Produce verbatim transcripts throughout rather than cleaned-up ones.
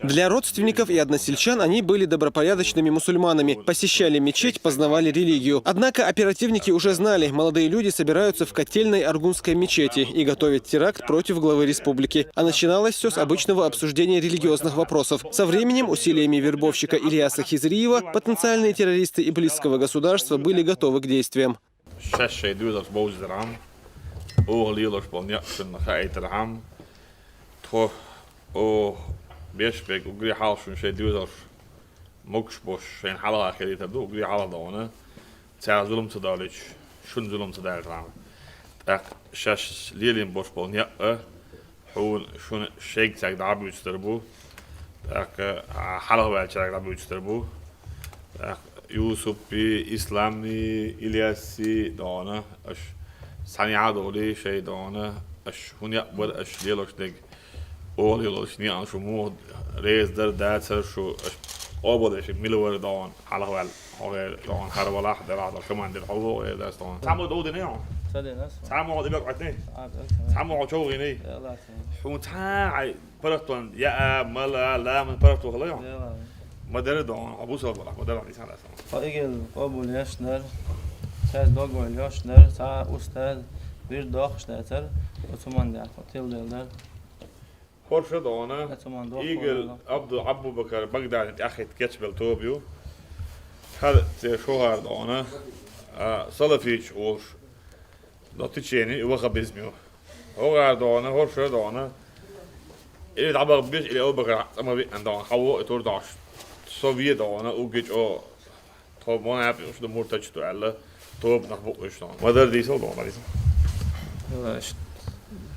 Для родственников и односельчан они были добропорядочными мусульманами, посещали мечеть, познавали религию. Однако оперативники уже знали, молодые люди собираются в котельной Аргунской мечети и готовят теракт против главы республики. А начиналось все с обычного обсуждения религиозных вопросов. Со временем, усилиями вербовщика Ильяса Хизриева, потенциальные террористы иблисского государства были готовы к действиям. Шаьш шайн доьзалш бовзийтархьама, оха лелош бола некъ шуна хаийтархьама, тхо, оха беш берг уггаре хьалха шуна шайн доьзалш могуш болаш шайна хьалха хилийтар ду, уггаре хьалха догӀана, царна зулам ца далийта, шуна зулам ца далийтархьама. ТӀаккха шаьш лелийна болаш бола некъ а, хьона, шуна шайга цаьрга дӀабуьйцуш дар бу. ТӀаккха, а, хьалхаваьллачаьрга дӀабуьйцуш дар бу. ТӀаккха Юсупи, Исламни, Ильяси догӀана, аша цхьаьна а долий, шайн догӀана, аша хӀун некъ бар, аша лелош дерг, оха лелош некъан шу муха реза дар, дацар шу, аша къобалдеш мила вар догӀана, хьалхаваьлла. Хьо гӀер догӀана хӀара валахь, делахь догӀана командир хьо ву гӀер дац догӀана. Цхьаммо дов дина хьо? Ца дина со. Цхьаммо хьо тӀебекъ Ӏоттий? Цхьаммо хьо човхийний? Хьун цхьа хьай паргӀатван яа, мала, ламаз паргӀатван хила хьо? Ма дара догӀана, хьо бусалба валахь, ма дара догӀана, Ӏийса дац догӀана. Хьо игел къобалъеш дар, цаьрца дог ойла йеш дар, цхьа устаз вирд доккхуш дацар, оцу командехь тхо тилдела дар. ХӀорш догӀана, игел Абду-, Абу-Бакар Багдадин тӀаьхьахӀитта кечбелла тоба ю. ХӀара церан шохӀар догӀана, а, салафиташ олуш, до течения и ваххабизм ю. ХӀогӀар догӀана, хӀорш догӀана, или дӀабаха беза, или Абу-Бакар цӀа ма виъна догӀана, хьан во и тур догӀуш. Со ве догӀана, угги чӀо Тхо мунапикъаш ду, муртадаш ду аьлла, тобанах бу уьш догӀана. Ма дара дийцал догӀана, дийцал. Ила, иштта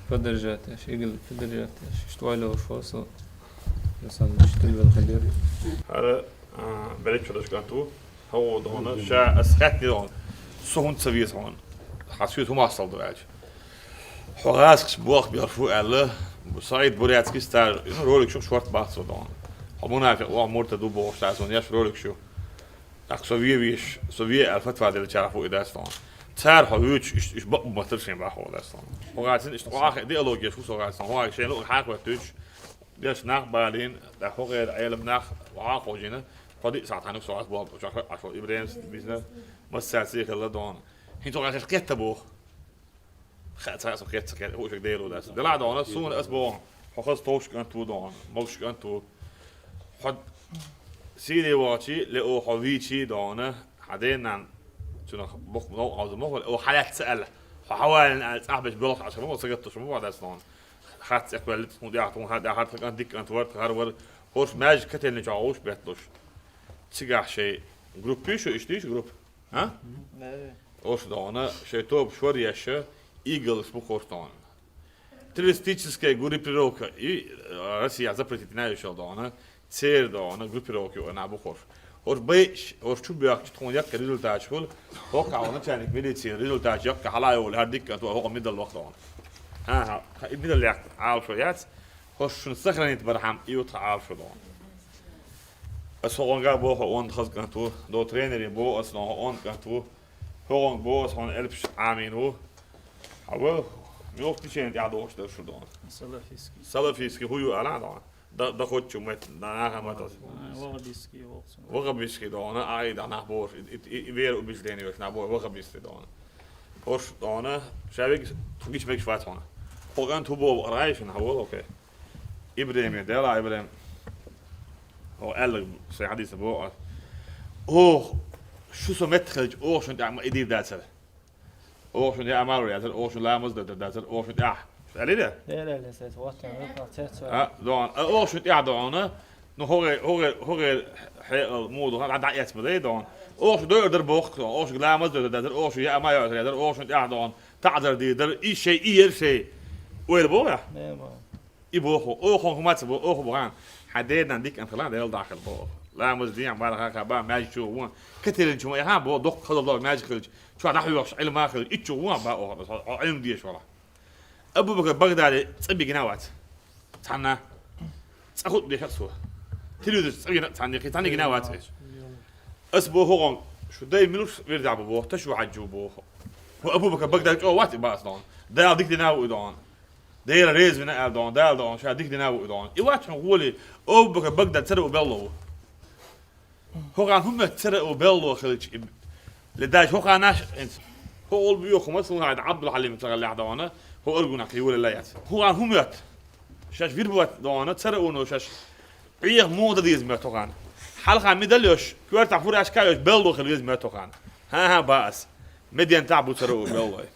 поддержать еш, игла поддержать еш, иштта вай лоруш ву со, я сан иштта вел хилира. ХӀара, а, беллачча даш кӀант ву, хьо догӀана, ша ас хаьттина догӀана, со хӀунда ца веза хьуна? Хьан соьца хӀун мастал ду аьлча. Хьо гӀазкхаша болх беш ву аьлла, СаӀид Бурятский стар, ролик шу шорта бац со догӀана. Хьо мунапикъ ву, муртад ву бохуш, цхьа сон еш ролик шу. ТӀаккха со ве веш, со ве аьлла фатва деллачарах ву и дац тхуна. Цара хьо вуьйцуш, иш, иш бакъ бу ма тара шайн бахьа дац тхуна. ХӀун гӀацин, иштта къахье диалогеш ву со гӀацин, хӀун гӀай шайн луъу хьакхоьттуьйтуш, деш нах балийна, тӀаккха хӀокхеран Ӏелам нах вахьа а хожийна, тхо диъ сахьт хьанух со гӀаз болх чохь а шо ИбрахӀимс бизна, массаьрца хилла догӀана. ХӀинца хӀун гӀай шаьш кхетта боху. Хаа, цхьа а со кхетта ца кхетта, хӀуъушиг Дело дац. Делахь а догӀана, суна ас боху, хьо хаза товш кӀант ву догӀана, могуш кӀант ву. Хьо Сири вахчи, ле о хьо вийчи догӀана, хьан ден-нан цунах боху, новкъа хьовза ма хӀула, о хьалаьцца аьлла, хьо хьавалина аьлла, цӀахь беш белхаш Ӏаш ма, ца гатта шу ма, дас догӀана. Хатта цӀе кхоьллита, хӀун тӀехь, хӀун хьан тӀехь, хӀара кӀант дика кӀант вара, хӀара вара, хӀорш маьждиг котельный чохь гӀуш бетталуш. Цигахь шайн группа ю шу, иштта ю шу группа? А? Ош догӀана, шайн тоба шор еш, игалш бу хӀорш догӀана. Террористическая группировка, и, э, Россия запретить дина йиш йолу догӀана, церан догӀана группировка ю, нах бу хӀорш. ХӀорш байъаш, хӀорш чу боьхча, тхуна яккхий результаташ хуьлу, хӀокху хьан начальник милиции результаташ яккхий хьала а йолу, хӀара дика а тхо хӀокху мидал вахана догӀана. ХӀан-хӀа, тхан и мидал яккха Ӏалашо яц, хӀорш шуна сохранить бархьама, и ю тхан Ӏалашо догӀана. Ас хӀокхуьнга боху, хьо онда хаза кӀант ву, до тренере боху ас, но хьо онда кӀант ву. ХӀокхуьнга боху ас, хьуна элпаш Ӏамийна ву. Хьан ву, муьлхачу течени тӀехь дохуш дара шу догӀана? Салафистский. Салафистский хӀун ю алахь догӀана? Да, да хоьттучу мет, да, наха мет ас. А, ваххабистский воху цунах. Ваххабистский догӀана, а, и да нах бохуш, и, и, и, и вера убеждение йолуш нах боху, ваххабистский догӀана. ХӀорш догӀана, ша вегаш, тхо гича мегаш вац хьуна. Хьо кӀант хӀун боху, аргӀайшина, хьан ву, окей. ИбрахӀиме, Дела, ИбрахӀим. Хьо аьлларг сайн хьадисехь боху ас. Оха, шу со меттахь хилча, оха шуна тӀехь ма и дийр дацара. Оха шуна яа марор яцара, оха шуна ламаз дар дацара, оха шуна тӀехь. Шу аьллий де? Дера аьлла, аса, вот, вот, вот, вот. А, догӀана. А, оха шуна тӀехь догӀана. Ну, хӀогӀе, хӀогӀе, хӀогӀе хьекъал муха ду, хьан дӀа эцма дай догӀана. Оха шу дойур дар боху, оха шуна ламаз дар дацара, оха шуна яа ма йоцара яцара, оха шуна тӀехь догӀана. ТаӀзар дийр дара, и шай, и яра шай. Ойла боху я? Не, боху. И боху, оха хӀума ца боху, оха боху. Хьан ден-нан дика кӀант хилахь, Делан дуьхьа хила боху. Ламаз дехьа, бархьа кхаба, маьждиг чу вон. Котельный чу ма яхьа боху, доккха хаза ло маьждиг хилча. Чохь дӀахьоьхуш, Ӏилма хилча, иччу вон бан оха, хьо Ӏилма деш валахь. Абу-Бакар Багдади цӀа бигина вац. Цхьанна. ЦӀа хутба дехира цо. Телевизор цӀа гина, цхьанна, кхин цхьанна гина вац. Ас боху хӀокхуьнга, шу дай муьлш вирзахь бу боху, таш ву хьаьжжу боху. ХӀун Абу-Бакар Багдади чӀогӀа вац и бац догӀана. Дала дика дина ву и догӀана. Дела реза вина аьлла дон, Дала дон, ша дика дина ву дон. И вац хьуна гӀоле, Абу-Бакр Багдад цара у белло ву. ХӀокхана хӀун моьтту цара у белло хилча, и ле даьш хӀокхана аш, хӀинца. ХӀо олу бу хӀума, сулхьайда Абдул-Хьалим ца гӀаллехь дона, хӀо аргунах кхийолалла яц. ХӀокхана хӀун моьтту? Шаьш вир бу вац дона, цара у но шаьш. Ӏеха муха дан деза моьтту хӀокхана. Хьалха ми дал йош, коьртахь фурашка йош, белло хила веза моьтту хӀокхана. ХӀан-хӀа, баъ ас. Мединатахь бу цара у беллой.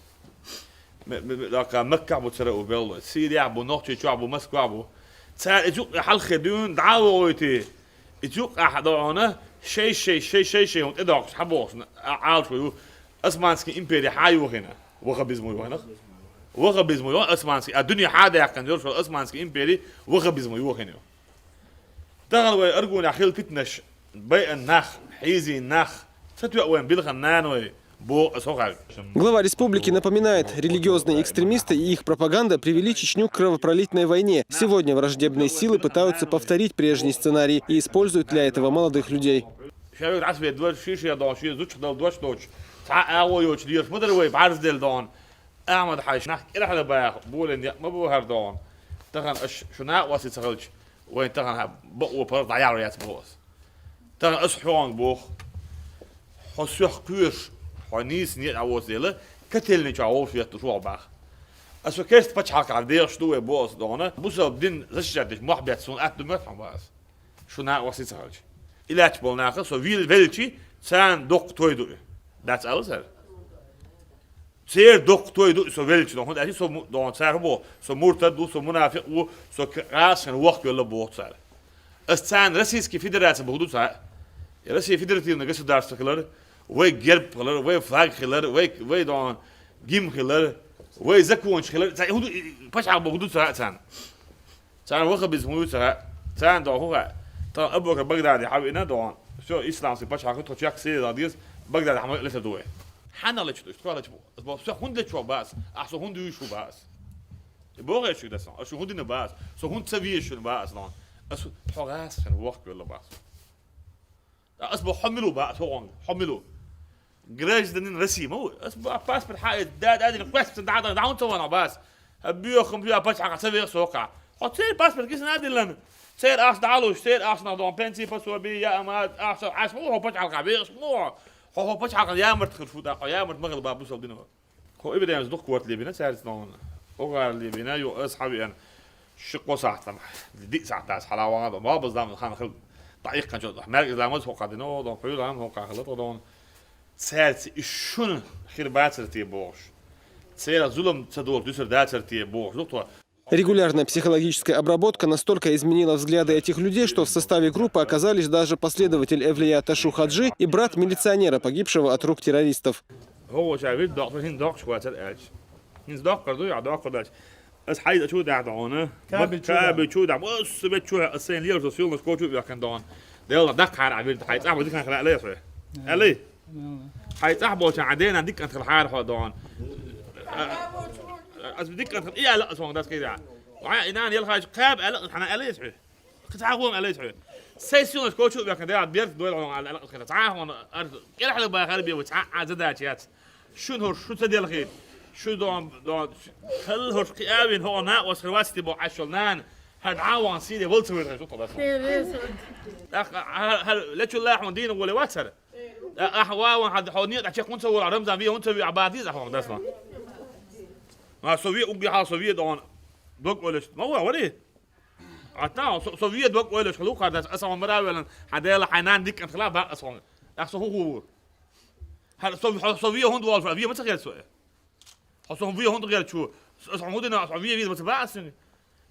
Ме-, ме-, ме-, даккха Маккахь бу цара у беллой, Сирехь бу, Нохчийчохь бу, Москвахь бу. Цара и юкъа хьалххе дуьйна дӀа а вогӀуьйтий, и юкъахь а догӀуна, шай-шай, шай-шай, шай хӀун тӀедоккхуш, хьабохуш, а, Ӏалашо ю, Османский импери хьа йохийна, ваххабизмо йохийна. Ваххабизмо йохийна, Османский, а дуьне хьа даьккхина, йолуш волу Османский импери ваххабизмо йохийна ю. Тахана вай аргунехь хилла питанаш, байъина нах, хьийзийна нах, ца тоьа вайн билхана наной, боху аса хӀокхаьрга. Глава республики напоминает, религиозные экстремисты и их пропаганда привели Чечню к кровопролитной войне. Сегодня враждебные силы пытаются повторить прежний сценарий и используют для этого молодых людей. Ша вегара Ӏасве дош, ши-ши дош, шен зудчух дала дош доцуш, цхьа а агӀо йоцуш лелаш ма дара вай бӀарзделла дон. Ахьмад-Хьаьжа, нах кӀелхьара баха, болийна некъ ма бу хӀара дон. Тахана аша шу накъостий ца хилча, вайн тахана хьан бакъо паргӀат дӀаяхьар яц боху аса. Тахана аса хьоьга боху, хьо соьх кхоьруш, хьо нийса некъа дӀавоцу дела, котельный чохь вовшах етталуш ву хьо баха. Аса керста пачхьалкхехь дехаш ду вай боху аса дона, бусалба дин защищать деш мохь бетташ суна атта ду моьтту хьуна баха аса. Шу накъостий ца хилча. И лаьтташ болу наха со вил велчи, царна доккха той ду и. Дац ала цара? Церан доккха той ду и со велча, дон, хӀунда аьлча со му-, дон, цара хӀун боху, со муртад ву, со мунафикъ ву, со к-, гӀазкхина вохкавелла боху цара. Ас царна Российский Федерация боху ду цара. И Россия федеративное государство хилар, вай герб хилар, вай флаг хилар, вай, вай дон, гимн хилар, вай законча хилар, цара хӀун ду, и пачхьалкх боху ду цара царна. Царна ваххабизм вуй ца хаьа, царна догӀу хӀун хаьа. Тхан Абу-Бакр Багдади хьавиъна догӀун. Всё, исламский пачхьалкх тхо чекх сийрал деза, Багдади хьамай летар ду вай. Хьанна лечу ду, тхо лечу бу. Ас боху, со хӀунда лечу бац, ахь со хӀунда вуьйш ву бац. И боху аш шуьга дасан, аш шу хӀун дина бац, со хӀунда ца везаш шуна бац, нон. Ас тхо гӀазкхина вохкавелла бац. Ас боху, хьо мила ву бац, хӀокхунга, хьо мила ву? Гражданин России ма ву. Ас боху, паспорт хьаэца, да, да, дина, кхоьссина дӀа, дӀа, дӀа, хӀунда ца вахана бац? Хьан боьха хӀума ю, пачхьалкхахь ца веха со кхахь. Хьо церан паспорт гисна а диллина. Церан ахча дӀалуш, церан ахчанах догӀун пенсий, пособие, я амат, ахча, ахча ма ву хьо пачхьалкхахь вехаш ма ву хьо. Хьо, хьо пачхьалкхан ямарта хилаш ву тӀаккха, хьо ямарта ма хила бац бусалба дино. Хьо Ибрахимс дукха корта лебина цаьрца ногӀана. Огарна лебина, ю ас хьавеана. Ши-кхо сахьт лама. Диъ сахьт дац хьалаван а, бабаз дам хан хила. ДӀаиккханчо, маьркӀа иза ламаз хӀокху дина, дон, пхьуьйлам хӀокху хила тӀадон. Цаьрца и шуна хир бацар те бохуш. Церан зулам ца долуш дуьсур дацар те бохуш. Ду тхо. Регулярная психологическая обработка настолько изменила взгляды этих людей, что в составе группы оказались даже последователь Эвлия Ташу Хаджи и брат милиционера, погибшего от рук террористов. ХӀокхо ша вирд доккхуш, хӀинца доккхуш вацара аьлча. ХӀинца доккхур ду, я доккхур дац. Ас хьайза чу дахьа догӀуна. Кабель чу дахьа. Кабель чу дахьа. Массо беттан чу хьа, ас сайна лелаш долу съёмнаш кочу а вехкан догӀун. Делла даккхара а вирд, хьайн цӀахь бо дикан хила алай хьо. Алай? Хьайн цӀахь болча а денан дикан хила хьара хьо догӀун. Ас дикан хила и аьлла ас хьуна дас кхийда. Вай, и нана елхайчу кхаба аьлла ас хьана алай хьо. Кхин цхьа хӀума аьлла хьо. Сай сийлаш кочу а вехкан дела берт дойла хьуна аьлла ас кхийда. Цхьа хьуна ар кӀелхьала бахар бе ву цхьа а задач яц. Шуна хӀорш шу ца делхийта. Шу дон, дон, хала хӀорш кхиавин хӀо накъос хир вац те бо Ӏаш йолу нана. ХӀара дӀа а вахана сийре вал ца вирхаш ду тхо дас. ТӀаккха хӀара, хӀара лечул лахьун дийна гӀоле вац хӀара. ТӀаккха ахьа ван хьо некъа чекх хӀунда ца волу, Рамзан ве хӀунда ца ве, Ӏабадиз ахьа ван дас ван. Ма со ве угги хьал со ве дон. Дог ойлаш. Ма ван, вари? Атта, со, со ве дог ойлаш хилу хар дас, аса ван мара велан, хьан дела хьайн нана диккан хила бакъ аса ван. ТӀаккха со хӀу хӀу ву? ХӀара со, хьо со ве хӀунда волуш, ве ма ца хер со? Хьо со ве хӀунда гӀерчу? Ас хьо хӀун дина, ас хьо ве виза ма ца баа ас цуьнга?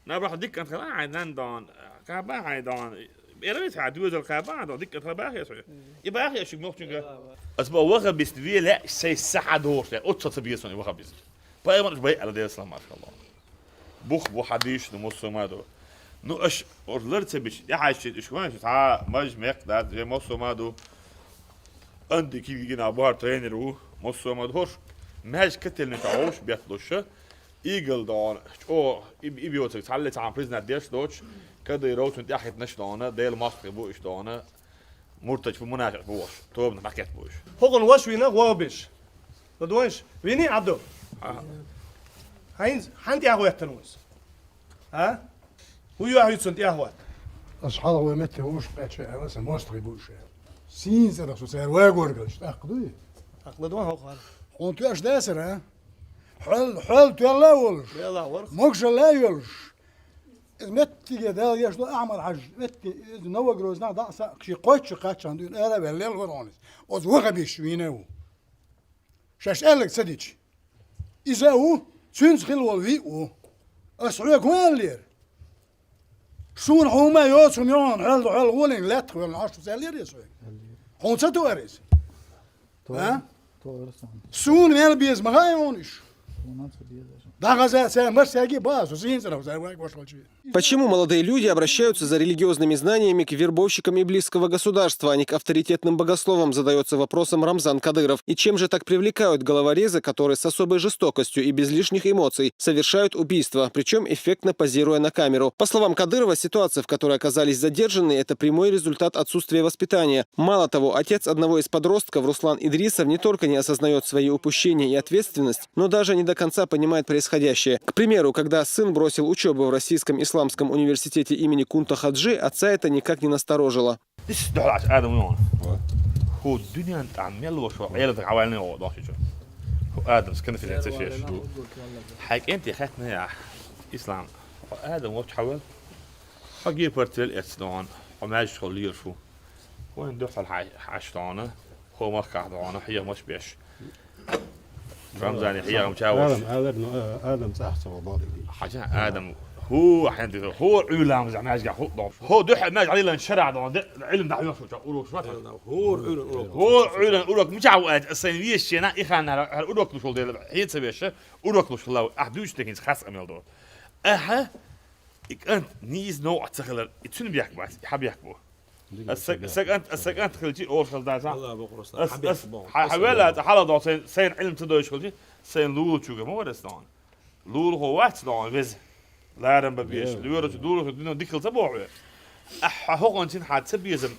Набахьа дикка ан тхела, хьайн нан дон, кхаба хьайн дон. Эра виц хьа, дуьйзал кхаба хьайн дон, дикка ан тхела бахьа ас хьо. И бахьа ас шуьга мохчуьнга. Ас бо ваха бист ве лаьа, сай сахьа дохуш лаьа, оццо ца беза сан и ваха бист. Пайхамар уьш бай ала Делан салам маршалла. Бух бу хьадийш ду, массо а ма ду. Ну, аш орлар ца бича, я хьаьжчи уьш ван, цхьа маж мекх дац, ве массо а ма ду. Анди кигигина бухар тренер ву, массо а ма ду. Хорш, маьжка котельный тӀе вовш бетталуш, игал дон, чӀо, иб-, иб йоцург цхьалле цхьаьна признать деш доцуш, Кадыровцун тӀаьхьитнаш дона, Дела мостагӀий бу уьш дона, муртачу мунафикъ бу уьш, тобанах дӀакхетта бу уьш. ХӀокхун ваша вина гӀо а беш. Ладонаш, вини, Абду? Аха. Хьайнца, хьан тӀехь а гӀоьттина ву иза? А? ХӀун юьхь ю цунна тӀехьа хӀотта? Ас хьалха вай метте вовшах кхаьчча аьлла, сан мостагӀий бу уж аьлла. Сийна цӀерах со цара вагоргалча, тӀаккха дуй? ТӀаккха ладувгӀа хьо хӀара. Хьуна тоьаш дацара, а? Хьол, хьол тоьлла а волуш. Велла а вара. Могашалла а йолуш. Иза меттиге Дала гечдо Ахьмад-Хьаьжа, метте иза Новогрознах дӀа а схьа шен кхойтта шо кхаччахьана дуьйна ара а ваьлла, лелла вара хьуна иза. Оцу вахабисташ вийна а ву. Шаьш аьлларг ца дича. Иза а ву, цуьнца хилла волу виъ а ву. Ас хьоьга хӀун аьллера? Суна хьума йоцу хӀума йогӀу хьоьлла, хьоьлла гӀолин лаьттах ваьлла хьо шу цаьллера иза хьоьга? Хьуна ца туара иза? А? Суна мел беза ма хаьа хьуна уьш. ДӀахаза цара массаьрга а баха, со сийна цӀерах цара вай гошхалча ве. Почему молодые люди обращаются за религиозными знаниями к вербовщикам иблисского государства, а не к авторитетным богословам, задается вопросом Рамзан Кадыров. И чем же так привлекают головорезы, которые с особой жестокостью и без лишних эмоций совершают убийства, причем эффектно позируя на камеру? По словам Кадырова, ситуация, в которой оказались задержанные, это прямой результат отсутствия воспитания. Мало того, отец одного из подростков, Руслан Идрисов, не только не осознает свои упущения и ответственность, но даже не до конца понимает происходящее. К примеру, когда сын бросил учебу в Российском исламском университете имени Кунта Хаджи, отца это никак не насторожило. Ис дуьхьал Ӏаш Адам ву хьуна? ХӀу дуьнен тӀехь мел ву шо Ӏеламнах хьаваллина ву дохчичу? ХӀу Адамс конференция шеш. Хьайн кӀентий хаьттина яхь, Ислам, хьо Адам воцчу хьавел? Хьо гепартвел эцна хьуна, хьо маьждигехула лелаш ву. Вайн дуьхьал хьай-, хьаьш дохьуна, хӀо махкахь дохьуна, хьехамаш беш. Рамзане хьехам ча волуш. Адам, алар, ну, а, Адам цӀахь ца вала бакъдерг. Хьажа, Адам, хӀу, хьен дира, хӀора Ӏуьйламаза маьжгахь хӀу дохьуш. ХӀо дуьхьал маьжгахь лелан шарахь дохьуна, де, Ӏилма дахьа йохуш, урокаш вац. ХӀора Ӏуьйран урок. ХӀора Ӏуьйран урок, мичахь ву аьлча, асан вешена, и ханна хӀара, хӀара урок луш волу дела, хьеца веша, урок луш хилла, ахь дуьйцу декинца хас къамел до. Аха, и кӀант нийса новкъа ца хилар, и цуьнан бехк бац, и хьан бехк бу? Аса са, са кӀант, аса са кӀант хилчи, олуш хаза дац, а? Алла бакъ просто. Ас, хьан бехк ас, бу? Хьан, хьан велла, аса хьала доху сайн, сайн Ӏилма ца дойуш хилчи, сайн лулачуьнга ма вара ас дохьуна. Лулахо вац дохьуна веза. Ларам бан безаш, лоьрачу дулахо дуьнен дика хила ца боху хьоьга. Ахьа хӀокхунцин хьан ца безам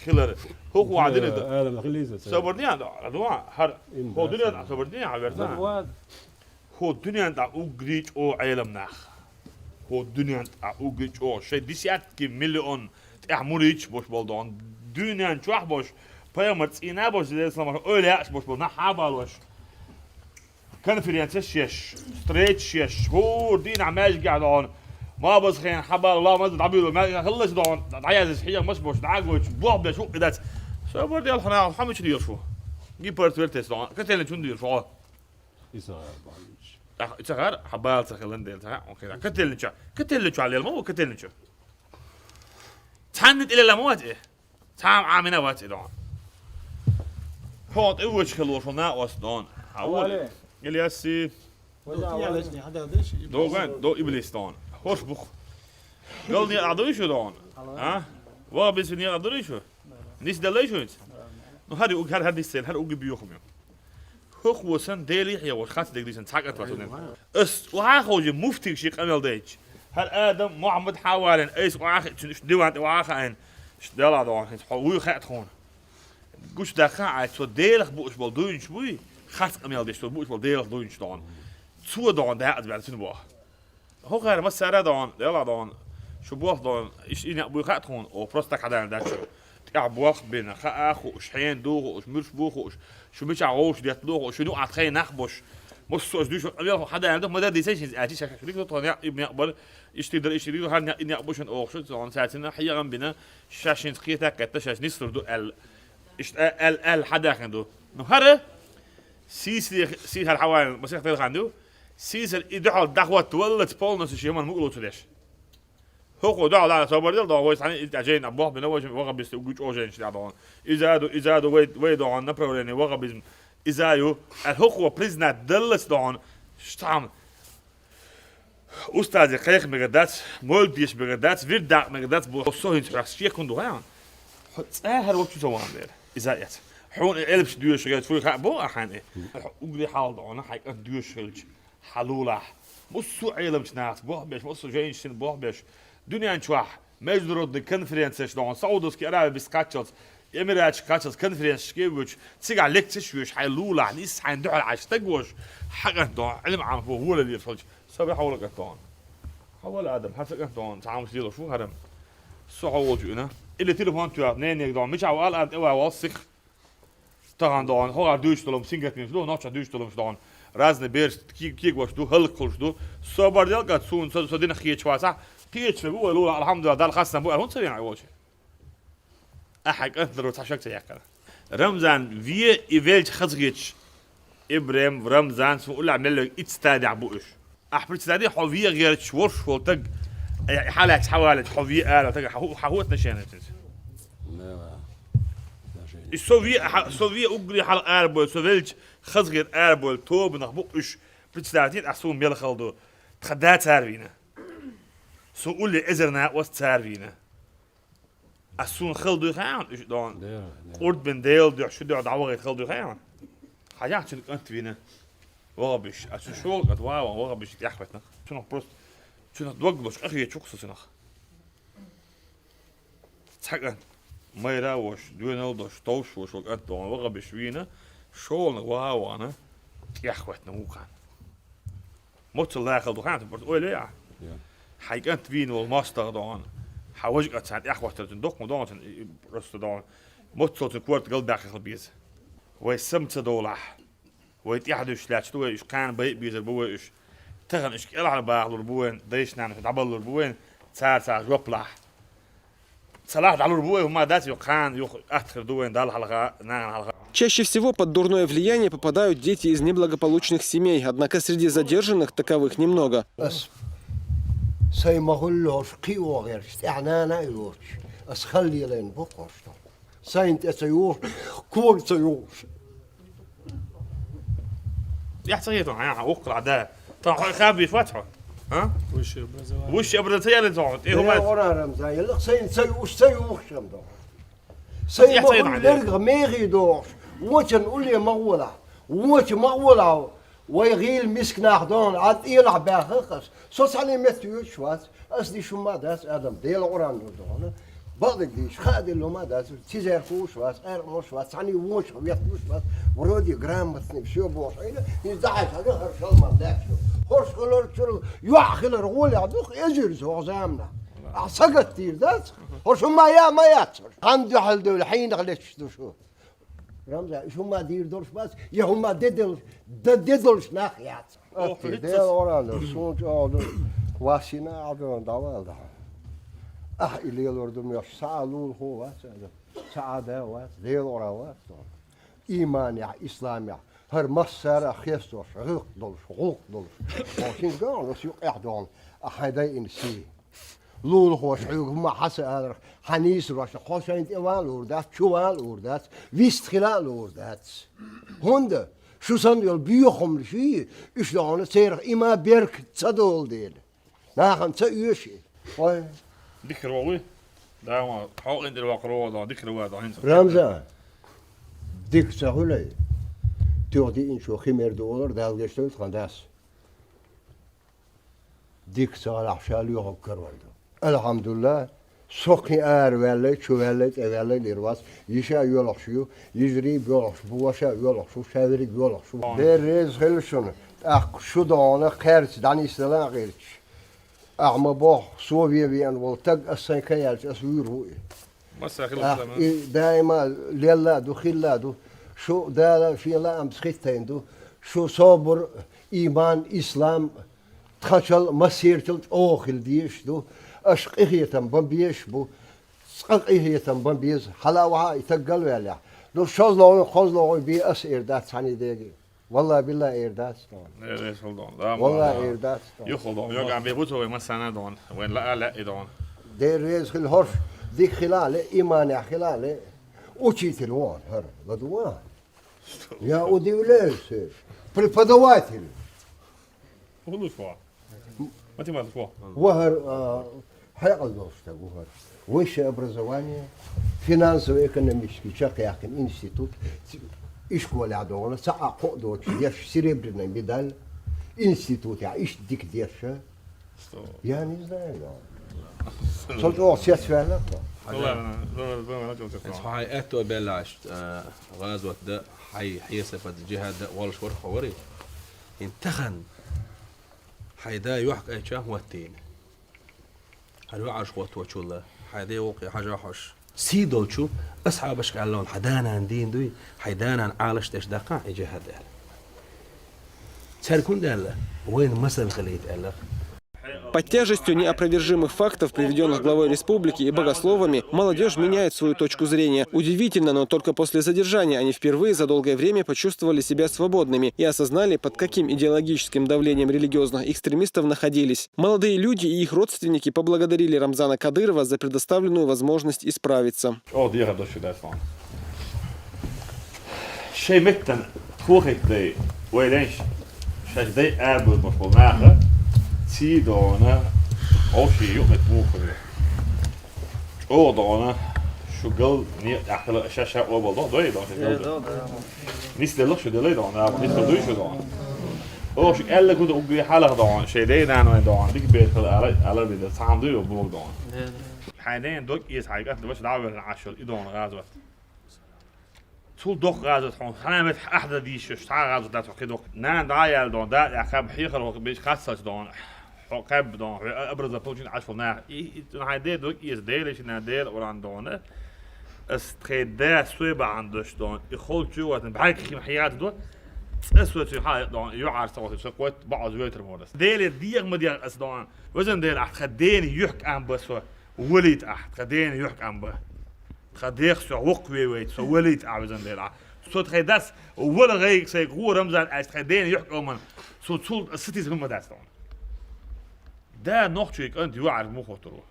хилар. ХӀокху ван дина да. Алам хилийза ца. Собар диан да, а дуан, хӀара. ХӀо дуьнен да, собар диан, хьан верца. ХӀу дуьнен тӀа уггаре чӀогӀа Ӏелам нах. ХӀу дуьнен тӀа уггаре чӀогӀа. Шайн десятки миллион тӀехь муридаш бош болу дохьуна. Дуьнен чохь бош, пайхамар цӀийна бош, Делан салам, ойла яаш бош болу нах хьабалош. Конференцеш еш, встречаш еш, хӀора дийнахь маьжгахь дохьуна. Ма база хен хьабала, ла маза дӀабуьйлу, маьжгахь хилалаш дохьуна. ДӀаязаш хьехамаш бош, дӀагойтуш, бохбеш хӀуъ дац. Собар дел хьуна, хьо мича дийр шу? Гипартвертес дохьуна. Котельный чун дийр шу? Иса гӀар бахьанча. Ахь, ица гӀар, хьан бала ца хилан дела, ца хьан хила. Котельный чу, котельный чу лела ма ву, котельный чу. Цхьанна тӀе лела ма вац и. Цхьа а Ӏамина вац и дон. Хьо тӀе вочу хилла шо накъост дон. Хьан воле? Ильяси. Доган, до иблис дон. Хош бух. Гал не а дуй шу дон. А? Ва бис не а дуй шу. Нис далай шу. Ну, хьари уг, хьар, хьар нис цел, хьар уг биохум. ХӀокхо сан Деле хьехош, хац дегдийсан цхьа кӀант вац ванан. Ас вахьа ховжи муфтиг ши къамел дайча. ХӀара адам Мухьаммад хьаварен, айса вахьа хи-, цуьнан уьш диван тӀе вахьа хаийна. Ш-, Дела догӀан хӀинца хьо вуй хаьа тхуна. Гуш даккха а, цо Делах бууш болу дуйнаш буй, хац къамел деш, цо бууш болу Делах дуйнаш догӀан. Цо догӀан дакъаза баьлла цуьнан боху. ХӀокхара массара а догӀан, Дела догӀан, шу болх догӀан, иш и некъ буй хаьа тхуна, о, просто так хьадаьлла дац шу. ТӀехь болх бина, хаа хууш, хьенан ду хууш, муьрш бу хууш, шу мичахь вовш детта ло хууш, шуна юкъахь тхайн нах бош. Массо а дуьйш къамел хьадаьлла ду, ма дар дийцай шин аьлчи, ша хилик тхуна некъ, ибн некъ бар, иш тидар, иш тидар, хьан некъ, и некъ бу шуна охуш, догӀан цаьрцина хьегӀам бина, ша шинца кхетак кхетта, шаьш нислур ду аьлла. Иштта аьл-, аьл-, аьлла хьадаьхна ду. Ну, хӀара, сийсаре-, сийсара хьаваьлла, масех тайла хан ду, сийсара и дуьхьал дӀахӀотта валлаца полностью шен ман мукъалуца деш. ХӀокхо дуьхьал а собар дел, догӀан вай цхьаьна и тӀаьжайна, бохбина вай, ваха бисте угу чӀогӀа жайнаш дӀа догӀан. Иза а ду, иза а ду, вай, вай догӀан направление вахабизм. Иза а ю, аьлла хӀокхо признать даллаца догӀан, штам. Устазе кхайкха мегар дац, мовлид деша мегар дац, вирд даккха мегар дац, бо со хӀинца хьоьху шекун ду хьан. Хьо цӀа хӀара вовчу ца ван дера. Иза а эц. Хьуна и элпаш доьшуш гӀерта фуй хаьа бо а хьан и. Хьо угри хьал догӀана, хьайн кӀант доьшуш хилча, хьан лулахь. Муссу а Ӏеламчу нахаца бохбеш, муссу а жайнаш сина бохбеш. Дуьнен чохь международный конференцеш догӀана, Саудовский Аравия бис кхаччалц, Эмираташ кхаччалц конференцешке а воьдуш, цигахь лекцеш а йоьш, хьайн лулахь, нисса хьайн дуьхьал Ӏаш стаг вош, хьан кӀант догӀана, Ӏилма Ӏамхо вола лелаш хилча, Сабри хьовла кӀант догӀана. Вала, Адам, хьан ца кӀант догӀун, цхьа хӀамаш лелаш ву хӀара. Со хьо волчу ина. Или телефон тоьхна, ненега догӀун, мичахь ву ала, Адам, тӀе ван вал сих. Тахана догӀун, хьо гӀар дуьйцуш долу сингаттамаш ду, нохча дуьйцуш долу догӀун. Разный бераш ки-, кегош ду, хӀаллакхуьлуш ду. Собар дел кӀант, суна со, со динах кхеташ вацахь, кхеташ ву вай лула, алхьамдулиллахӀ, Далла хастам бу, аьлла, хӀунда ца веана вай волчу? Ахьа кӀант ларван цхьа шаг ца яьккхина. Рамзан ве и велча хазахеташ. ИбрахӀим, Рамзан, суна уллехь мел верг итт стадехь бу уьш. Ахь представь, хьо ве гӀерташ волуш волу таг, э, хьалаьцна хьаваллалц хьо ве ара таг, хьан хӀу-, хьан хӀун отношение цуьнца? Да, да. И со ве, хьа-, со ве уггаре хьалха ара бой, со велча хазахета ара бой, тобанах бу уьш, представь, ахь суна мел хала ду. Тхан да цара вийна. Суна улле эзар накъост цара вийна. Ас суна хала дуй хаьий хьуна уьш догӀун? Дера, дера. Къурд бен Делан дуьхьа, шу дуьхьа дӀавахийта хала дуй хаьий хьуна? Хьажахь цуьнан кӀант вийна. ВахӀабиш. Ас цу шолгӀа кӀант вахана, вахӀабиш тӀехь хӀоьттина. Цунах просто, цунах дог луш, къахеташ ву-кх со цунах. Цхьа кӀант. Майра а вош, доьналла а дош, товш а вош волу кӀант догӀун, вахӀабиш вийна, шолгӀаниг ваха а вахана, тӀехь хӀоьттина вукхарна. Моццул лахала ду хаьий хьуна, просто ойла яй ахь. Я. Хьайн кӀант вийна волу мостагӀа догӀун. Хьан важа кӀант цхьаьна тӀехь хӀоттар цуьнан доккха ма догӀун цуьнан, и, и, просто догӀун. Моццул цуьнан корта галбаьккхина хила беза. Вай сама ца довлахь. Вай тӀехь дуьсуш лаьтташ ду вай уьш, кхана байа безар бу вай уьш. Тахана уьш кӀелхьара бахалур бу вайн, дайша-нанас дӀабаллур бу вайн, цара цхьа жоп лахь. Ца лахь дӀалур бу вай, хӀума дац, юха кхана, юха атта хир ду вайн Далла хьалха, нахана хьалха. Чаще всего под дурное влияние попадают дети из неблагополучных семей, однако среди задержанных таковых немного. Ас сайн ма хуьллу хӀорш кхио гӀерташ, тӀаьхьа нана а йоцуш, ас хала лелийна бу хӀорш. Сайн тӀе ца юхуш, кога ца юхуш. Яхь ца хетон, хьан, хьан, уккхула да. Тан хьо хаб виш вац хьо? А? Высшее образование. Высшее образование ца яли цо, тӀе хӀума. Ора Рамзан, ялла сайн ца юуш, ца юуш хам до. Сайн ма хуьллу лергах мехий дохуш, вочан улле ма гӀолахь, воча ма гӀолахь, вай гӀийла миска нах дохуна, Ӏад ийлахь баьхха ас. Со цхьаьна метта йоьдуш вац, ас диш хӀума дац, Адам, Делан Къуръан ду дохуна. Бакъдерг дийша, хаа делла хӀума дац, цизер хууш вац, къаьркъа молуш вац, цхьаьна вочах ветталуш вац, вроде грамотный, всё бохуш Ӏийна, иза дахьаш хьага хӀара шалман лаьтташ ду. ХӀорш хилар чуьра, йоӀ хилар гӀолехь ду-кх эзар цу заманахь. Ахьа сагатдийр дац, хӀорш хӀума я ма яц хӀорш. Хьан дуьхьал девлла хьийнах леташ ду шу? Рамзан, уьш хӀума дийр долуш бац, я хӀума де делуш, дан де долуш нах яц. Атти, Делан Къуръан ду, суна чӀогӀа ду, вассина а Ӏадон дӀавала дахьа. Ахьа и лелор ду моьш, цхьа а лулахо вац, цхьа а да вац, Делан Къуръан вац. Ийманехь, исламехь, хӀара массара а хестош, гӀиллакх долуш, гӀуллакх долуш. Хьо хӀинца ган, ас юкъехь догӀун, а хьайн дайина сий. Лулахоша хьоьга хӀума хьа ца аларх, хьан нийсарошна кхо шайна тӀе ван а луур дац, чу ван а луур дац, вист хила а луур дац. ХӀунда? Шу санна йолу боьхамнаш ю, уьш догӀуна церах има беркат ца долу дела. Нахана ца оьшу и. Ой. Дика хир вогӀуй. Да, ма, хьо къинтӀера ваккхар вогӀу догӀу, дика хир вогӀу догӀу, хӀинца. Рамзан, дика ца хуьлай. Туьха диъначо хи мер ду олар, Дала гечдойла тхан дас. Дика ца гӀалахь ша лоьхург карор ду. Алхьамдулла, со кхин ара ваьллай, чу ваьллай, тӀе ваьллай лир вац. Йиша а йоьлхуш ю, йижарий а боьлхуш бу, ваша а йоьлхуш ву, ша верриг йоьлхуш ву. Дера реза хила шуна, тӀаккха шу догӀуна кхаьрца дӀанисдала а гӀирташ. Ахьа ма бохху, со вен веана волу таг, ас сайн кан яьлча, ас вуьйр ву и. Масса хила Ахь, и даима лелла а ду, хилла а ду. Шу Дала шен лаамца хӀиттийна ду. Шу собар, ийман, ислам, тхачал, массерчал чӀогӀа хила дезаш ду. Аша къинхетам бан безаш бу. Цкъа къинхетам бан беза. Хьала а вахьа и таг галваьллехь. Ду шозлагӀой, кхозлагӀой бен ас эр дац цхьаьний дега. Валла, билла, эр дац тхуна. Эр, эр хила дон. Да, Валла, ма, эр дац тхуна. Юхал дон. Йоган бе буцо вай массана дон. Вайн лаа лаа и дон. Дера реза хила хӀорш. Дика хила а ле, иманехь хила а ле. Учитель вон, хӀара, ладугӀа. Я удивляюсь, э, преподаватель. Улус вон. Математик вон. Ва хӀара, а, хьекъал долуш стаг ву хӀара. Высшее образование, финансово-экономический чекхъяьккхина институт, ишколехь догӀуна, цхьа а кхоъ доцуш деш, серебряная медаль, институтехь иштта дика деш. Что? Я не знаю, да. Со чӀогӀа сецваьлла тхо. Ну ладно, ну, ну, ну, ну, ну. Хьайн аьтто беллачу, а, гӀазот дан, хьайн хьесапа дан, джихад дан волуш вара хьо вари. ХӀинца тахана хьайн да йохкайча хӀоттийна. Хьан ваӀаш гӀотточул хьай дегӀо кхе хьажа хьош. Сий долчу асхьабашка аьлла, хьан да-нана дийна дуй, хьай да-нана Ӏалаш деш даккха, и жихӀад аьлла. Цаьрга хӀунда аьлла, вайна масал хилийта аьлла. Под тяжестью неопровержимых фактов, приведённых главой республики и богословами, молодёжь меняет свою точку зрения. Удивительно, но только после задержания они впервые за долгое время почувствовали себя свободными и осознали, под каким идеологическим давлением религиозных экстремистов находились. Молодые люди и их родственники поблагодарили Рамзана Кадырова за предоставленную возможность исправиться. О, дехар доши дас ван. Шей меттан тохет дай, вай ленш, шаш дай абу бахол наха, ци дона, овши юхет мухуре. О, дона, шугал не ахла шаша обал дон, дой дон, шугал. Нис делох шу делай дон, а нис дуй шу дон. О, шу элла гуда угри халах дон, шей дай нан ван дон, дик бет хал ала, ала бида, сам дуй бу дон. Хьайнен дог из хьайгат, даш давер ашул, и дон газват. Цул дох газват хьон, ханамет ахда диш, ша газват дат хи дох. Нан да ял дон, да, я хаб хихал хо биш хасас дон. Хо хаб дон, хо образа получин ашул на. И, и, хай де дог из, де леш на де уран дон. Ас тхе да суй ба ан даш дон. И хол чу ватн, бай хим хият дон. Ас суй чу хай дон, ю арса ватн, со кот, ба аз ветр морас. Де ле диях ма диях ас дон. Вазан де ах ха ден юх ам басо. Валит ах, ха ден юх ам ба. Тха дех со вокх ве вейт, со валит а везан дела. Со тхай дас вала гайг сай гу Рамзан ас тхай ден юх оман. Со цул сатиз ма дас тон. Да нохчий канд ю ар му хотуру.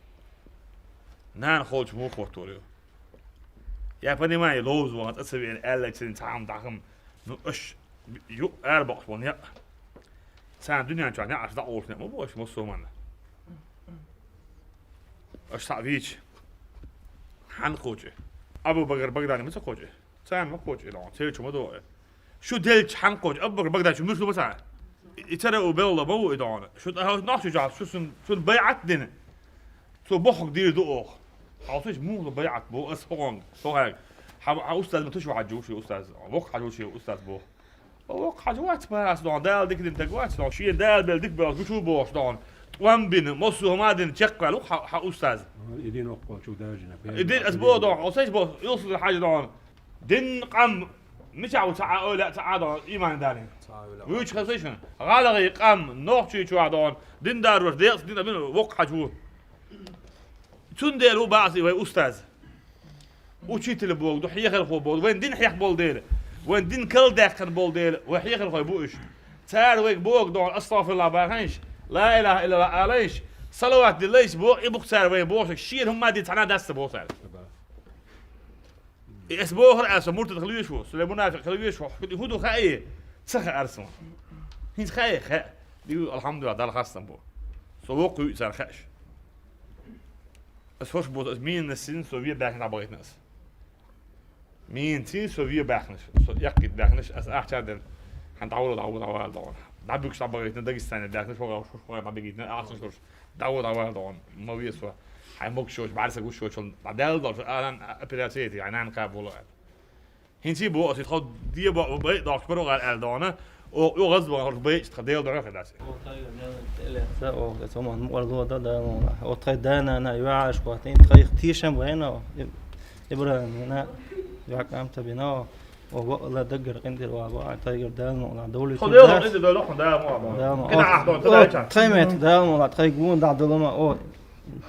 Нан холч му хотуру. Я понимаю, лоз ван, ацавен, алекцин, цам дахам. Ну, аш, ю, ар бахш ван, я. Цан дуньян чуан, я, аш да олш не, ма бош, ма соман. Аш са вич. Хан хоче. Абу Бакр Багдани ма ца хоче. Цан ма хоче, лон, цел чума до. Шу делч хан хоче, Абу Бакр Багдани шу муслу баса. И цара у белла бау и дон. Шу да нахчу жа, шу сун, сун байат дин. Цо бохг дир ду ох. Хьалсуш мугла байат бу ас хонг. Сохаг. Хьа, хьа устаз ма туш ваджу ши устаз. Вок хьажу ши устаз бу. Вок хьажу вац пас дон. Дал дик дин так вац дон. Ши дал бел дик бел гучу бош дон. Тӏвам бин, мосу хама дин чекквал хьа, хьа устаз. Идин окколчу дажина. Идин ас бо дон. Осеш бо, юсу хьаж дон. Дин къам мича у ца ойла ца дон. Иман дани. Вуч хасишн. Гъалаги къам, нохчи чуа дон. Дин дарвар, декс дин абин вок хьажу. Цундел у баъси вай устаз. Учитель бог ду, хьехар хо бог, вайн дин хьех бол дел. Вайн дин кал дехкан бол дел, вай хьехар хой бу иш. Цар вайг бог дон, астагфируллах баханш, ла илаха иллаллах алайш, салават дилайш бо, и бух цар вайн бошак, шир хумма ди цана даста бо цар. И эс бохар аса муртад хилвиш ву, суле мунафиқ хилвиш ву, худу хай, цаха арсма. Хин хай, хай. Дигу алхамдулилла, дал хастам бу. Со вокку цар хаш. Ас хош бу, ас мин на син, со вир дахин абагитнас. Мин ци, со вир бахнаш, со яккит бахнаш, ас ахча ден. Хан давла, давла, давла, давла. Дабук сабагитна, Дагестане бахнаш, шога, шога, шога, дабугитна, ахча шош. Давла, давла, давла. Ма вир со. Хай мог шош, барса гуш шош, дал дал, алан операция, ай нан кабула. Хинчи бо, ас хо дие бо, бай, дохш баро гар эл дона. О, о газ бо, хор бай, ста дел дона хадас. О, тайга, дел, дел, са, о, са, ман, муар ло да, да, ну, о, тай да, на, на, юаш, кот, ин, тай, тишам, вай, но, Ибрахим, на, я кам таби, но, о, ва, ла, дагар, къиндир, ва, ва, тайгар, да, ну, ла, доли, хо, ту, дел, да, дел, дел, да, ну, да, ну, кина, о, ахтон, о, та, да, ча. Тай мет, да, ну, ла, тай гун, да, долма, о,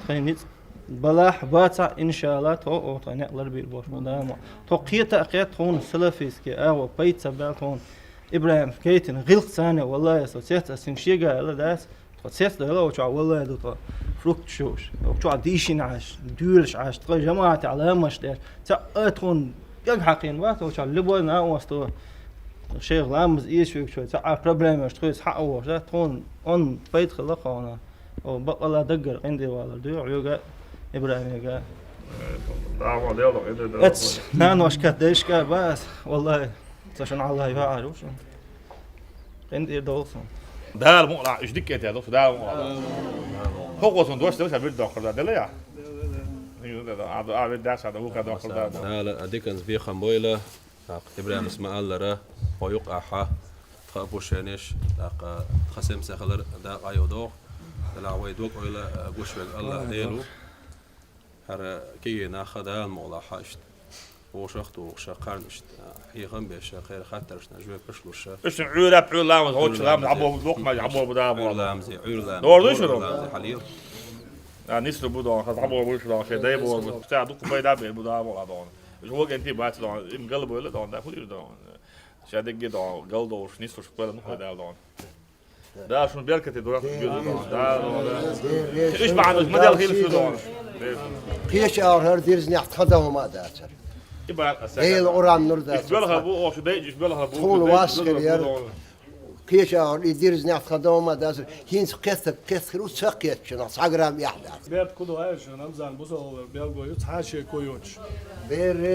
Тхай ниц балахь баца, иншалла, тхо, о, тхай некъ лар бир бош, ма дамо. Тхо кхета, кхет тхуна салафийский, агӀо, пайца бел тхуна. Ибрахим Кейтин, гӀилх цане, валлай, со цец, ас син шега, ала дас. Тхо цец да, ала, оча, валлай, ду тхо. Фрукт шуш. Оча, дишин аш, дюрш аш, тхай жамаат, аламаш деш. Ца, а, тхуна, пег хьакин, ва, оча, любой на, ос, тхо. Шейх ламаз, ишвик, шо, ца, а, проблема, тхой, ца, а, ос, да, тхуна, он, пайт хала, хона. О, бакъала даггара къинде валар дуй, хьоьга, Ибрахимега. Дама дело, это да. Эц, наношка, дешка, бас, валлай, ца шун Аллах ва ару шун. Къинде долсон. Дал мула, иш диккете, дос, дал мула. Хо госон дош, дош, бир дохор да, дела я. Ю да, да, а, а, бир даш, а, да, ука дохор да. Дала, а, диканс би хам бойла. ТӀаккха Ибрахьимас ма аллара, хьо юкъахьа, тха опущенеш, тӀаккха тха семсахалар дакъа йодох. Ла вай дог-ойла гуш велла Аллах Дела ву. ХӀара кегий нах Дала мукъалахь иштта вовшах а тухуш, кхарна иштта хьехам беш, кхера хаттаршна жоьпаш луш. Иштта Ӏуьйра, Ӏуьйра ламаз, гӀочу ламаз, Ӏабо бу доккха маж, Ӏабо бу да бу. Ӏуьйра ламазе, Ӏуьйра ламазе. Дора дуй шу? Ламазе хьалийла. А, ниср бу дон, хаза Ӏабо бу шу дон, шей дай бу бу. Ца дукха пайда бе бу да бу дон. Жо генти бац дон, им гал бойла дон, да хуйр дон. Ша дегге дон, гал долуш, ниср шу пайда ну пайда дон. Да, шун беркате дурах биру дон. Да, дон, да. Иш баъда модель хил шу дон. Кхеча агӀор хӀара дирзинехь тхан дан хӀума а дацара. Дела Къуръан нур дац. Иш белха бу, оху дай, иш белха бу. Тхуна вас хир яра. Кхеча агӀор и дирзинехь тхан дан хӀума а дацара. ХӀинца кхетта, кхетта хир ву, ца кхетта шуна, цхьа грамм эхь дац. Берд куду аьлла шуна, Рамзан, бусалгӀалара белгало ю, цхьа а шен кхо йоцуш.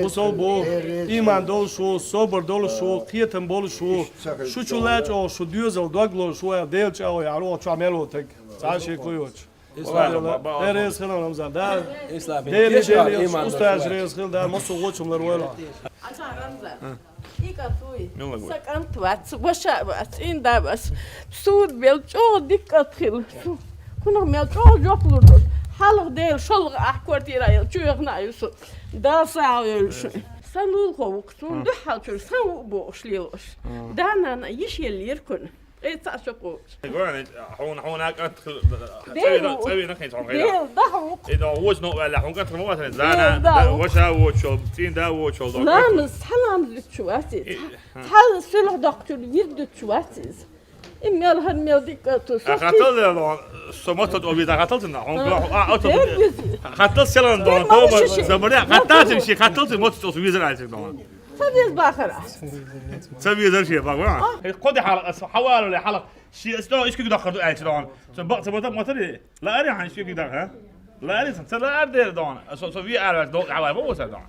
Бусалба ву, иман долуш ву, собар долуш ву, кхетам болуш ву, шу чу лаьа чӀогӀа, шу доьзал дог лозуш ву аьлла, Дела чӀагӀо яхьар ву, чохь мел ву таг. Цхьа а шен кхо йоцуш. Ислам. Валлахьи, Дела реза хила, Рамзан, да. Ислам. Дела, Дела, устаз реза хила, да, массо а гӀочам лар войла. Ача Рамзан. И кӀант вуй? Мила вуй? Са кӀант вац, ваша вац, цӀийнда вац. Сур бел чӀогӀа дика кӀант хила. Су-, кхунах мел чӀогӀа жоп лур долуш. Хьалха Дела шолгӀа ахь квартира йолчу яхна а ю со. Дала сагӀа йойла шуна. Сан лулахо ву-кх, суна дуьхьал чуьра сан ву бохуш лелош. Да-нана йиш еллера кхуьнан. Ткъе цхьаъ шо кхочуш. Гуьран, хьуна, хьуна кӀант хила, Дела цӀа ву. ЦӀа вина хин цхьа хила. Дела дахьа ву-кх. И дон вочу новкъа ваьлла, хьуна кӀант хила ма вацара. Зана, Дела дахьа ву-кх. Ваша вочул, цӀийнда вочул, дон. Ламаз, цхьа ламаз вуьтуш вац иза. И, цхьа, цхьа суьлхьа доккхучул вирд дуьтуш вац иза. И мел хӀара мел дика ту. А, хаттал дела, дон, со мотт оцу виза хаттал цунна. Хьуна, а, а, оцу. Хаттал селан, дон, тоба, забаря, хаттал цун ши, хаттал цун мотт оцу виза аьлла, дон. Ца веза бахара. Ца везар шен бахара. Э, кхо де хьалха, ас хьавалале хьалха, ши ас то ишкиг дахар ду аьлча дон. Ца бакъ, ца бата матари. Лаари хьан ишкиг даха, а? Лаари сан, ца лаар дер дон. Со, со ви арвас дон, хьавай ма васа дон.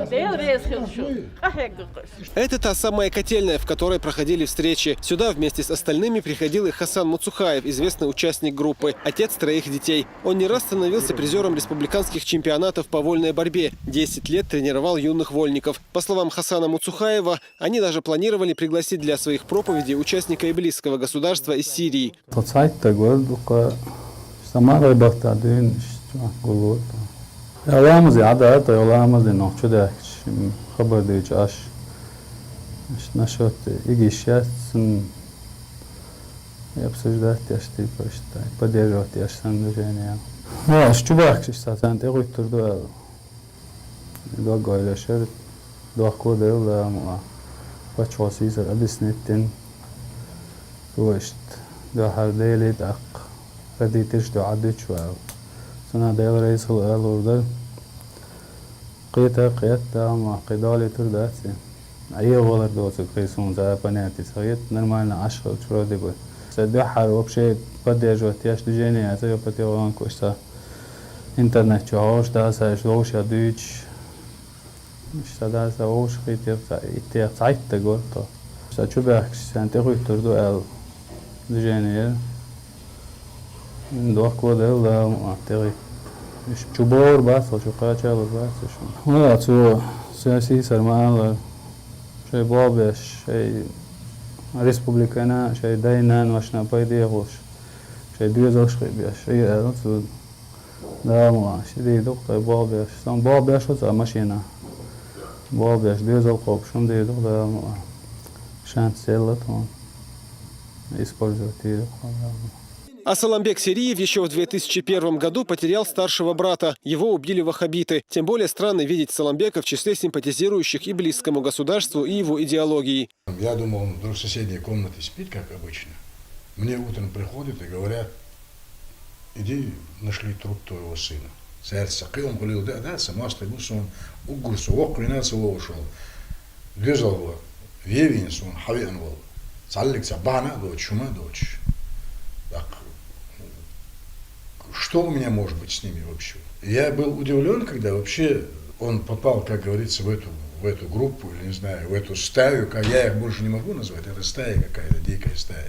Дела реза хила шу. Къахьегга къас. Это та самая котельная, в которой проходили встречи. Сюда вместе с остальными приходил и Хасан Муцухаев, известный участник группы, отец троих детей. Он не раз становился призёром республиканских чемпионатов по вольной борьбе, десять лет тренировал юных вольников. По словам Хасана Муцухаева, они даже планировали пригласить для своих проповедей участника Иблисского государства из Сирии. Тхо цхьайтта гор ду-кх, сан маргӀа бахта дуьйна, иштта гуллур ду. Я ламазе Ӏа дара, тхо я ламазе нохчо даьхкича, м, хабар дуьйцу Ӏаш. Иштта насчёт игиш яц, м, я обсуждать деш, типа, иштта, поддерживать деш сан движение. Ну, аш чу бахкаш, иштта, царна тӀе гӀуьттур ду аьлла. Дог-ойла шер дохко делла, ма пачхьо сийсара объяснить дина. Цо иштта дуьхьара Деле тӀаккха родителаш дуьхьа дуьтуш ву аьлла. Цунах Дела реза хуьлда аьлла лур дара. Кхета а кхетта, ма кхин долуьйтур дац и. Ӏе валар доцург кхин суна цара понятие ца хета, нормально Ӏаш хилча вроде бы. Сан дуьхьара вообще поддерживать деш движение яц, я потихоньку иштта интернет чу хьожуш, да, сан иштта вовшех дуьйцуш. Иштта да, сан вовшахийтех ца, иттех цхьайтта гор тхо. Сан чу баьхкаш, сан тӀе гӀуьттур ду аьлла движение яра. Дохко делла, ма тӀе гӀуьтту. Иштта чу бовр бац, цо чу кхачалур бац, иштта. Вала, цо, сан сийсара ма аллара. Шайн болх беш, шайн республикана, шайн дай-наношна пайде а хулаш, шайн доьзалш кхиъ беш, шайн аьлла цо. Да, ма, ши дий ду-кх тхайн болх беш. Сан болх беш ву цхьа машина. Болх беш, доьзал кхобуш хӀума дий ду-кх, да, ма. Шанс елла тхуна. Использовать дийр-кх, да, ма. Асаламбек Сериев ещё в две тысячи первом году потерял старшего брата. Его убили ваххабиты. Тем более странно видеть Саламбека в числе симпатизирующих Иблисскому государству и его идеологии. Я думал, он вдруг в соседней комнате спит, как обычно. Мне утром приходят и говорят: «Иди, нашли труп твоего сына». Цаьрца кхиам гулил да, да, ца мостагӀа ву суна, уггар со воккхавина ца вовшал. Доьзал ван, вевина суна, хьавеана вала. Цхьаллиг цхьа бахьана а доцуш, хӀума а доцуш. Так, что у меня может быть с ними вообще? Я был удивлён, когда вообще он попал, как говорится, в эту, в эту группу, или, не знаю, в эту стаю, как я их больше не могу назвать, это стая какая-то, дикая стая.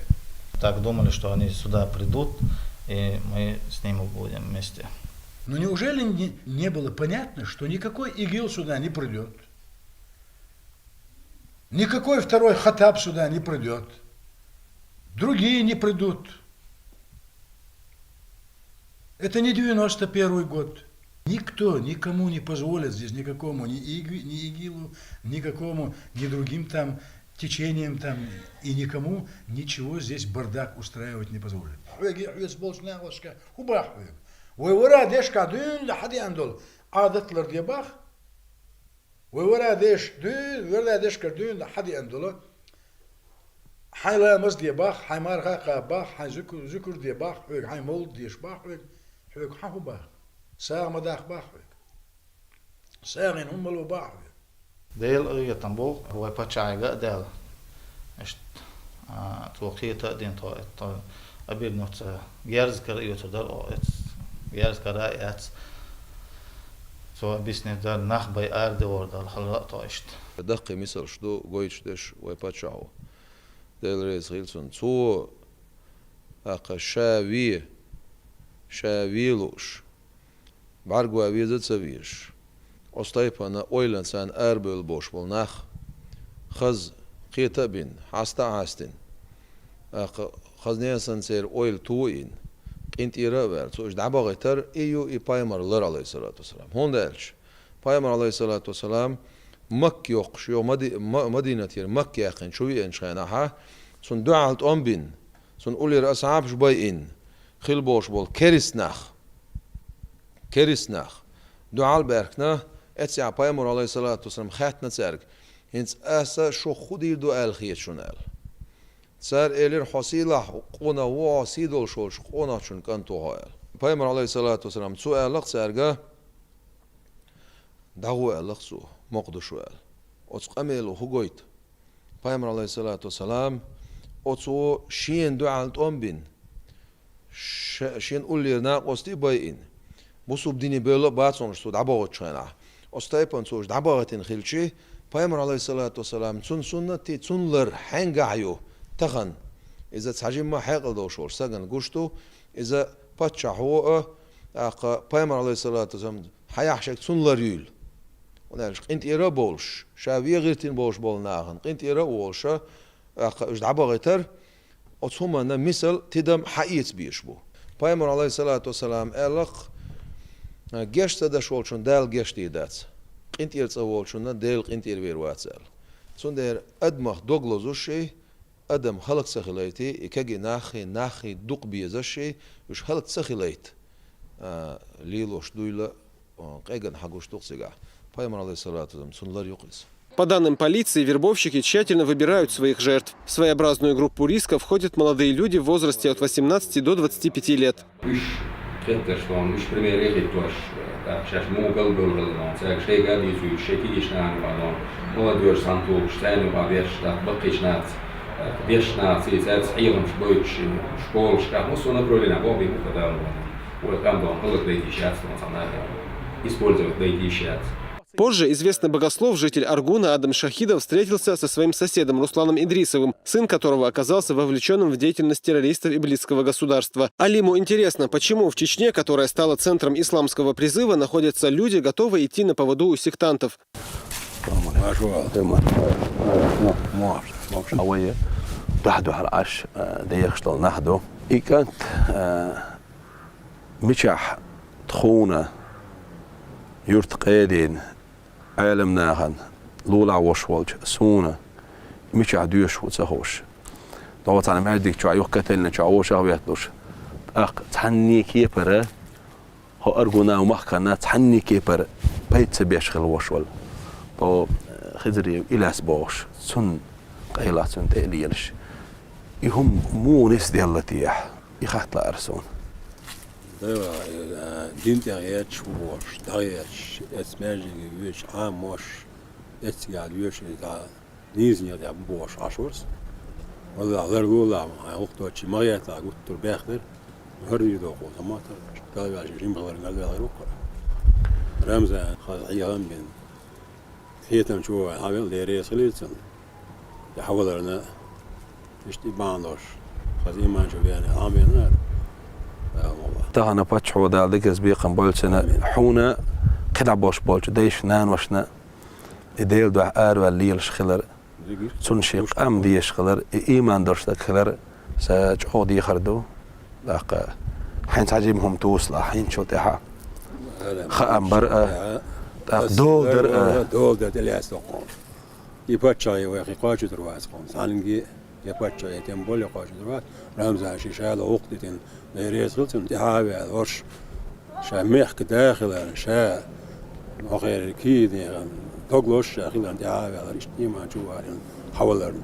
Так думали, что они сюда придут, и мы с ними будем вместе. Ну неужели не, не было понятно, что никакой ИГИЛ сюда не придёт? Никакой второй Хаттаб сюда не придёт. Другие не придут. Это не девяносто первый год. Никто никому не позволит здесь, никакому, ни, Иги- ни ИГИЛу, никакому, ни другим там течениям там, и никому ничего здесь бардак устраивать не позволит. Хьоьга хьоьца болчу нахалашка хӀун бах хьоьга? Вай вара дешка дуьйна хьадеана долу Ӏадат лар де бах? Вай вара деш дуьйна, вара дешкара дуьйна хьадеана долу? Хьайн ламаз де бах, хьайн марха кхаба бах, хьайн зуьку- зуькур де бах хьоьга, хьайн мовлид деш бах хьоьга, хьоьга хьан хӀун бах? СагӀа ма дах бах хьоьга. СагӀина хӀума ма ло бах хьоьга. Делан къинхетам бу вай паччахьига а даьлла. Иштта, а, цо кхета а дина тхо, тхо обидно ца герза кара а йоцур дара, о, эц, герза кара а яц. Цо биснарг дара, нах бай арадевар дала, хала а тхо иштта. Даккхий мисалш ду гойтуш дерш вай паччахьо. Дела реза хила цунна. Цо, тӀаккха ша ве, ша ве лууш, бӀаьрго веза а ца везаш, оцу тайпана ойланца арабевлла болуш болу нах, хаза кхета а бина, хьаста а хьастина, тӀаккха хаза ненан санна церан ойла тойина, къинтӀера а ваьлла, цо уьш дӀабахийтар и ю и пайхамар лар, Ӏалайхиссалату вассалам. ХӀунда аьлча пайхамар, Ӏалайхиссалату вассалам, Макка йоккхуш, йо Мади-, Ма-, Мадинатера Макка яьккхина чу веанчу хенахьа, цунна дуьхьал тӀом бина, цунна уллера асхьабаш байина, хила болуш болу керист нах, керист нах дуьхьал а баьхкина, эццехь пайхамар, Ӏалайхиссалату вассалам, хаьттина цаьрга: «ХӀинца аса шух хӀун дийр ду аьлла хета шуна?» – аьлла. Цара элира: «Хьо сийлахь къонах ву, хьо сий долуш волчу къонахчун кӀант ву хьо», – аьлла. Пайхамар, Ӏалайхиссалату вассалам, цо аьлла-кх цаьрга: «ДӀагӀо», – аьлла-кх цо, «мукъа ду шу», – аьлла. Оцу къамело хӀун гойту? Пайхамар, Ӏалайхиссалату вассалам, оцо шена дуьхьал тӀом бина, ш-, шен уллера накъостий а байина, бусулба дине бевлла а бацахь уьш цо дӀабахийтучу хенахь. Оцу тайпана цо уьш дӀабахийтина хилчи, пайхамар, Ӏалайхиссалату вассалам, цунна суннат и, цунна лар хьаьнгахь ю тахана? Иза цхьа жимма хьекъал долуш волчу стагана гуш ду, иза паччахьо а, тӀаккха пайхамар, Ӏалайхиссалату вассалам, хьаяхьа шег цунна лар юйла. ХӀунда аьлча къинтӀера а болуш, ша вен гӀиртина болуш болу нахана къинтӀера а волуша, тӀаккха уьш дӀабахийтар, оцу хӀуманна мисал, тидам хьаэца безаш бу. Пайхамар, Ӏалайхиссалату вассалам, аьлла-кх: «Геч ца деш волчунна Дала геч дийр дац, къинтӀера цӀа волчунна Дела къинтӀера вер вац», – аьлла. Цундела адамах дог лозуш и, адам хӀаллак ца хилайта, и кегий наххий, наххий дукха безаш и, уьш хӀаллак ца хилайта, а, лелош дуйла, а, къеган хьан гуш ду-кх цигахь. Пайхамар, Ӏалайхиссалату вассалам, цунна лар ю-кх иза. По данным полиции, вербовщики тщательно выбирают своих жертв. В своеобразную группу риска входят молодые люди в возрасте от восемнадцати до двадцати пяти лет. Уьш кхеттарш дон, уьш пример хӀиттош, тӀаккха шаьш муха галбевлла хилла дон, цаьрга шайга а дийцуьйтуш, шайн кегийчу нахана юкъахь дон, молодёжь санна тухуш, царна юкъахь беш, тӀаккха баккхийчу нахаца, дешначу нахаца, цаьрца хьехамаш бойтуш, школашкахь, массо а направлениехь боху бен муха дала дон. Вай къам дон хӀаллакдайта йиш яц дон цхьа нахе, использовать дайта йиш яц. Позже известный богослов, житель Аргуна Адам Шахидов встретился со своим соседом Русланом Идрисовым, сын которого оказался вовлечённым в деятельность террористов Иблисского государства. Алиму интересно, почему в Чечне, которая стала центром исламского призыва, находятся люди, готовые идти на поводу у сектантов. Маршо. Маршо. Маршо. Авае. Дуьхь-дуьхьал Ӏаш, э, дехаш долу нах ду. И кӀант, э, мичахь тхуна юрт къедийна, Ӏелам нахана лулахь волуш волчу суна мичахь доьшуш ву ца хууш. ДогӀу цхьана маьждиг чохь юха котельна чохь вовшах а ветталуш. ТӀаккха цхьанне кепара, хӀо Аргуна махкана цхьанне кепара пайда ца беш хила вуш вала. ТӀо, э, Хизриев Илас бохуш, цунна къайлах цунна тӀе а лелаш. И хӀума муха нисделла техьа? И хатта лаьара суна. Дела, э, дин тӀехь гӀерташ ву бохуш, дӀагӀерташ, эцу маьждиге вуьйцуш, Ӏамош, эццигахь лоьшуш, и дӀа нийсонехь тӀехь бу бохуш Ӏаш вара со. Валлахь, ларлолахь, хьайн гӀуллакх доцчу ма гӀертахь, гуттар баьхнера, хӀара вийр доккху, сан ма-, Далла ваьлча жимма хилар, Далла ваьлча ву-кх. Рамзан, хаза хьехам бина. Кхетам чу вай хьавел, Дела реза хилийла цунна. И хьаваларна, иштта и бахьана долуш, хаза иман чу веана, хьан веана, Дала мукъ лахь. Тахана паччахьо, Дала дикаца бекхам бойла цунна, хьуна кхидӀа болуш болчу дайшна, наношна, и Делан дуьхьа араваьлла лелаш хилар, цунна шен къам дезаш хилар, и иман долуш стаг хилар, сан чӀогӀа дехар ду. ТӀаккха Хьайна цхьа жима хӀума тувсалахь, хӀинцачул тӀехьа хаам бар а, тӀаккха дола дар а. Дола дар тӀелаьцна хьуна. И паччахье вай кхин кхоачашдер вац хьуна. Цхьаннега я паччахье тем более кхоачашдер вац. Рамзан ший шала гӀулакх дитина, Дай реза хилва цунна, тӀаьхьа а ваьлла, хӀорш ша мехка да хиларна, ша хӀокхеран кийне хан дог лозуш ша хиларна, тӀаьхьа а ваьлла, иштта иман чу валийна хьаваларна.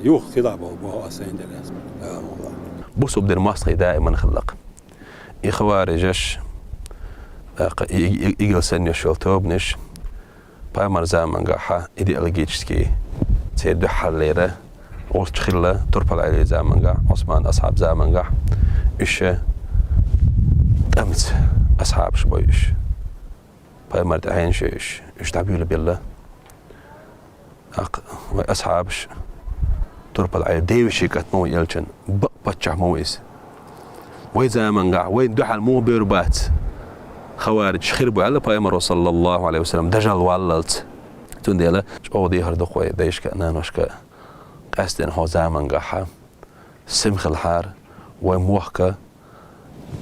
Юха кхидӀа болу боху ас сайна тӀе лаьцна, Дала мукъ лахь. Бусалба динан мостагӀий даиман хилла-кх. И хаварижаш, тӀаккха и, и, и, игила санна йолу тобанаш, пайхамар замангахь идеологически церан дуьххьарлера гӀулч хилла турпал Ӏели замангахь, Ӏусман асхьаб замангахь, уьш тӀамца асхьабаш бой уьш. Пайхамар тӀаьхьенаш уьш, уьш дӀабуьйлабелла. ТӀаккха вай асхьабаш турпал Ӏели девешин кӀант ма ву элчан, бакъ паччахь ма ву иза. Вай замангахь, вайна дуьхьал муха бевр бац хаварижаш хир бу аьлла пайхамаро, саллаллаху Ӏалайхи ва саллам, дажал валлалц. Цундела чӀогӀа дехар ду-кх вай дайшка а, наношка а, къаьсттина хӀокху замангахь сема хилахьара, вай мохк а,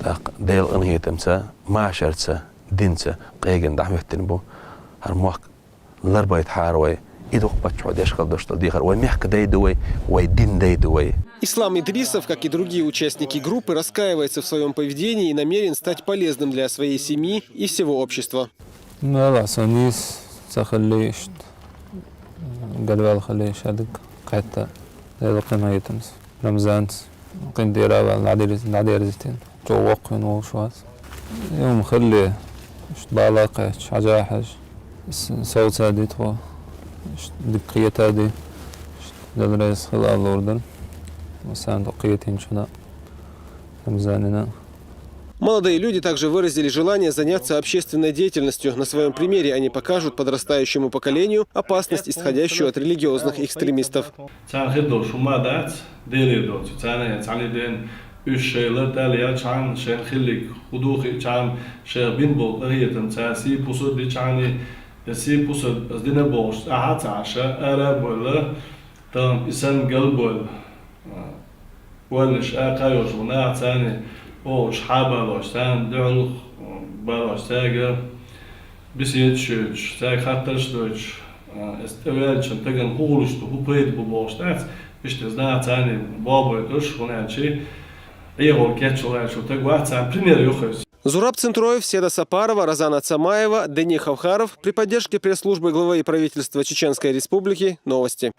тӀаккха Делан къинхетамца, машарца, динца къегина дӀахӀоьттина бу. ХӀара мохк ларбайтахьара вай, и ду-кх паччахьо деш хила долуш долу дехар. Вай мехкан дай ду вай, вай динан дай ду вай. Ислам Идрисов, как и другие участники группы, раскаивается в своём поведении и намерен стать полезным для своей семьи и всего общества. Мала сан нийса ца хилли иштта, галваьлла хилли шадерг кхетта, Делан къинхетамца. Рамзанца къинтӀера а ваьлла, дӀадерз-, дӀадерзийтина. Чо воккхавина волуш вац. Юха хилли, иштта бала кхаьчча, хьажа а хьаьжна, с-, совца а ди тхо, иштта дика кхета а ди, иштта Дела реза хила а лур дара. Сан тхо кхетийначунна, Рамзанна. Молодые люди также выразили желание заняться общественной деятельностью. На своём примере они покажут подрастающему поколению опасность, исходящую от религиозных экстремистов. Царна хир долуш хӀума дац, Деле доцу. Царна цхьаьна ден уьш шайн лар тӀе а лелчхьана, шайна хиллиг хӀун ду хиъчхьана, шайх бина болу къахетам цара сий-пусар дичхьана, я сий-пусар аса дина бохуш, цӀахь а ца Ӏаш, ара а бевлла, тахана и санна галбевлла. Ойланаш а кхайолуш бу наха, царна бохуш хьа а балош, царна дуьхьал балош, цаьрга беседаш йойтуш, цаьрга хаттарш дойтуш, а, аса тӀеваьллачун тагана хӀун хуьлуш ду, хӀун пайда бу бохуш дац, иштта иза наха царна болх бойтуш, хӀунда аьлча Ӏехо кечвала аьллачул таг вац, царна пример ю хеза. Зураб Центроев, Седа Сапарова, Розана Цамаева, Дени Хавхаров, при поддержке пресс-службы главы и правительства Чеченской Республики, новости.